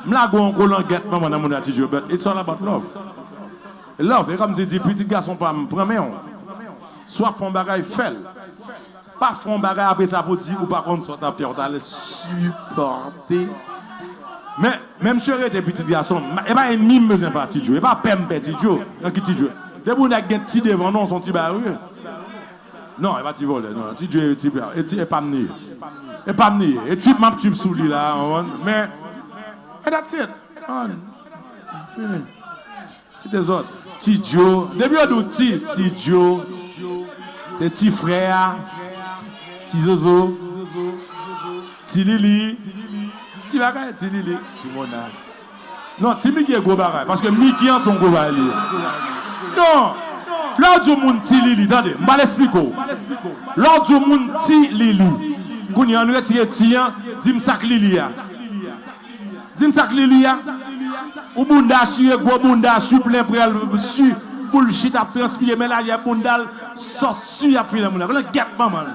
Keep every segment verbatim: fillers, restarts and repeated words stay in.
M lage w yon kolangèt manman nan moun la, Ti Djo, but it's all about love. Love, e kòmsi di, pitit gason pa m, pran men w. Si w ap fè yon bagay, fè l. Pa fè yon bagay apre sa pou di ou pa konn sa w t ap fè, ou t al sipòte. Men, men misye rete pitit gason m. E pa ènmi m bezwen fè a Ti Djo. E pa pè m pè Ti Djo. Nan ki Ti Djo? Depi yon nèg gen ti devan non, s on ti bagay wi. Non, e pa ti vòlè, non. Ti Djo, e ti, e ti, e pa m li ye. E pa m li ye. E trip m ap trip sou li la, w konprann? Men, and that's it. Fini. Ti dezòd. Ti Djo. Depi yo di w ti, Ti Djo, se ti frè a, ti zozo, ti Lili, ti bagay, ti Lili, ti mona. Non, ti Miki e gwo bagay, paske Miki an se yon gwo bagay li ye. Non, lè w di yon moun ti Lili, tande, m pral esplike w. Lè w di yon moun ti Lili, kounye a, ann retire ti an, di m sa k Lili a. Di m sa k Lili a. Ou bounda chire, gwo bounda, si plen prèl, si bullshit ap transpire, men lajè bounda l, sòs si ap filen moun nan. Kolangèt manman l.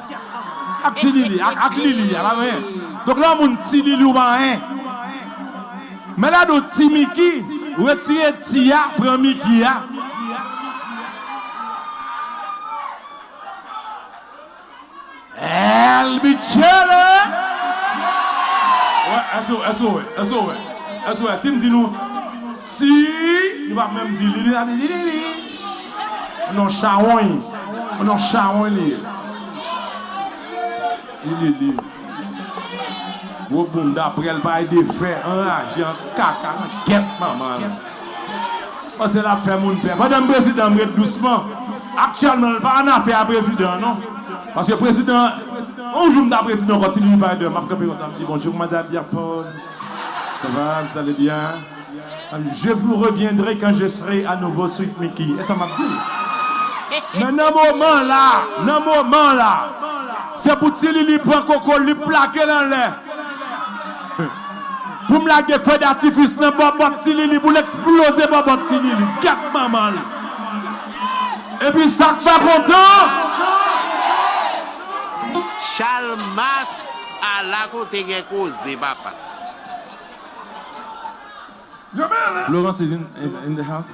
Ak ti Lili, ak, ak Lili a, pa anyen. Donk lè yon moun ti Lili ou pa anyen. Men lè nou ti Miki, retire ti a, pran Miki a. El Michele! Wè, èske, èske w wè? Èske w wè? Èske w wè? Si m di nou, si, nou p ap menm di li, li, li, li, li. Non, chawony. Non, chawony li ye. Ti Lili. Gwo bounda, prèl parèy de fè, anraje, an kaka, nan gèt manman l. Panse l ap fè moun pè. Pandan m prezidan, m ret dousman. Aktyèlman, l pa annafè a prezidan, non. Paske prezidan, yon jou m ta prezidan ankò, Ti Lili pa ede m. M ap kanpe konsa, m di, "Bonjou, madanm Pierre Paul. Sa va, vous allez bien?" "Je vous reviendrai quand je serai à nouveau Sweet Mickey." E sa m ap di l. Men nan moman la, nan moman la, se pou Ti Lili pran koko, li plake l anlè. Pou m lage fè datifis nan bòbòt Ti Lili, pou l eksploze bòbòt Ti Lili. Gèt manman l. Epi sa k pa kontan. Chalmas, ala kote gen koze, papa. Florence is in, is in the house.